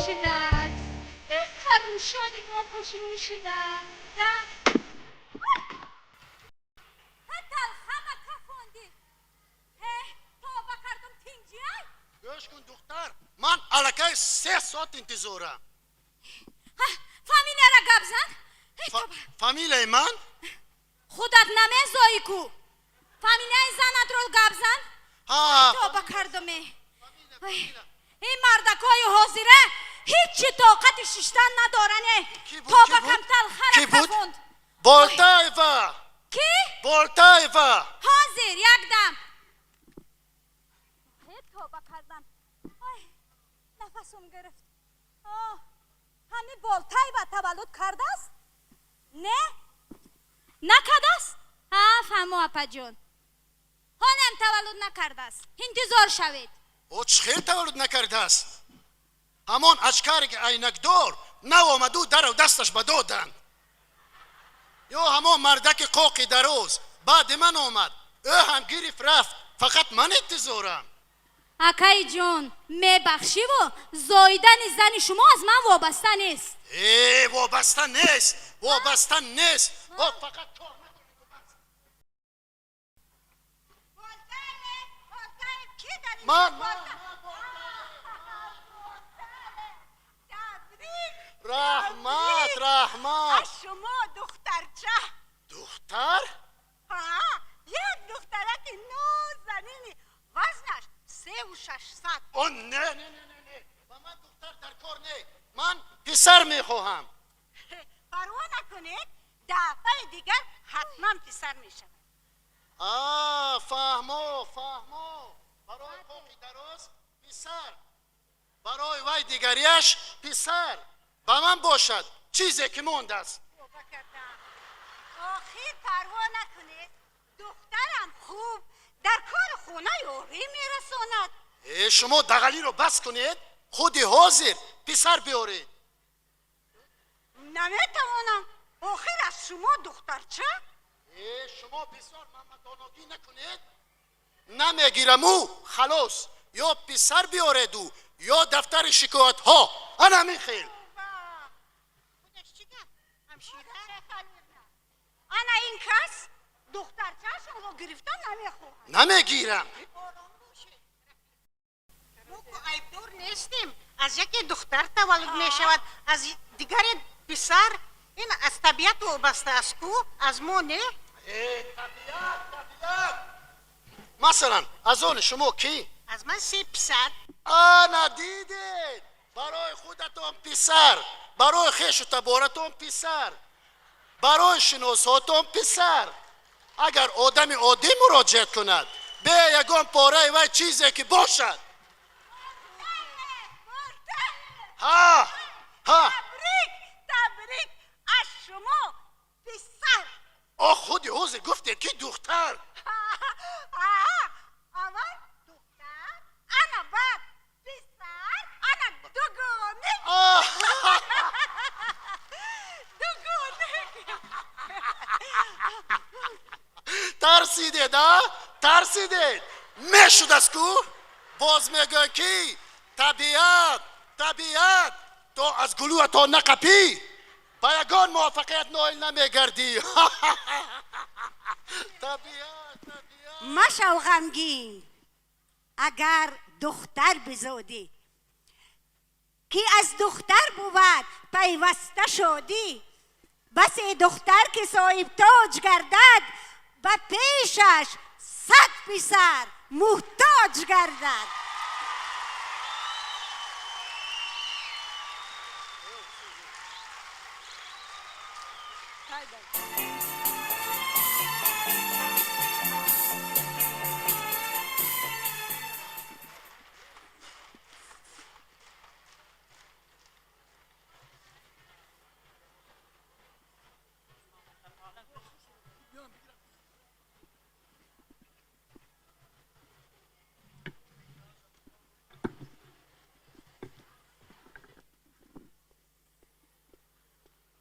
шудааст, харӯшони мо хушрӯ шудааст. Талхама кафондӣ, тоба кардам, тинҷиай. Гӯш кун, духтар, ман аллакай 3 соат интизорам. Фамилияра гап зан. Фамилияи ман? Худат намезоӣ ку, фамилияи занатро гап зан. Тоба кардаме, ин мардакҳои ҳозира ҳичи тоқати шиштан надоране. Тоба, кам талхара кафонд. Болтаева. Кӣ? Болтаева. Ҳозир, якдам. Тоба кардам, нафасум гирифт. Ҳами Болтаева таваллуд кардааст? Не, накардааст. Ҳа, фаҳмо, апаҷон, ҳолам таваллуд накардааст, интизор шавед. О, чӣ хел таваллуд накардааст? Ҳамон очкарик, айнакдор наомаду дару дасташ ба доданд, ё ҳамон мардаки қоқи дароз баъди ман омад, ӯ ҳам гирифт, рафт, фақат ман интизорам. Акаи ҷон, мебахшиву, зоидани зани шумо аз ман вобаста нест. Э, вобаста нест, вобаста нест. О, фақат кор накунед. Болтаев, Болтаев, ки дар инҷо? Ман. Табрик! Раҳмат, раҳмат. Аз шумо духтарча. Духтар? Ҳа, як духтараки нозанини, вазнаш 3 600. О, не, не, не, не, не, ба ман духтар дар кор не, ман писар мехоҳам. Парво накунед, дафъаи дигар ҳатман писар мешавад. А, фаҳмо, фаҳмо, барои қоқи дароз писар, барои вай дигарияш писар, ба ман бошад чизе ки мондааст. Тоба кардам, охир парво накунед, духтарам хуб дар кори хона ёрӣ мерасонад. Э, шумо дағалиро бас кунед, худи ҳозир писар биёред. Наметавонам, охир аз шумо духтарча. Э, шумо бисёр мамадоногӣ накунед, намегираму халос. Ё писар биёреду, ё дафтари шикоятҳо, ана ҳамин хел. Худаш чӣ гап, ҳамшира? Ана ин кас духтарчаашонро гирифта намехоҳад. Намегирам. Ором бошед, мо ку айбдор нестем. Аз яке духтар таваллуд мешавад, аз дигаре писар. Ин аз табиат вобаста аст ку, аз мо не. Э, табиат, табиат. Масалан, аз они шумо кӣ? Аз ман се писар. Ана дидед, барои худатон писар, барои хешу таборатон писар, барои шиносотон писар. Агар одами оддӣ муроҷиат кунад, бе ягон пораи вай чизе ки бошад. Ҳа, ҳа. Табрик, табрик, аз шумо писар. О, худи ҳозир гуфтед, ки духтар. Аввал духтар, ана баъд писар, ана дугоник. Дугоник. Тарсидед, а, тарсидед. Мешудааст ку, боз мегӯяд, ки табиат, табиат. То аз гулӯятон нақапӣ, ба ягон муваффақият ноил намегардӣ. Табиат, табиат. Машав ғамгин, агар духтар бизодӣ, ки аз духтар бувад пайваста шодӣ. Басе духтар ки соҳибтоҷ гардад, ба пешаш 100 писар муҳтоҷ гардад.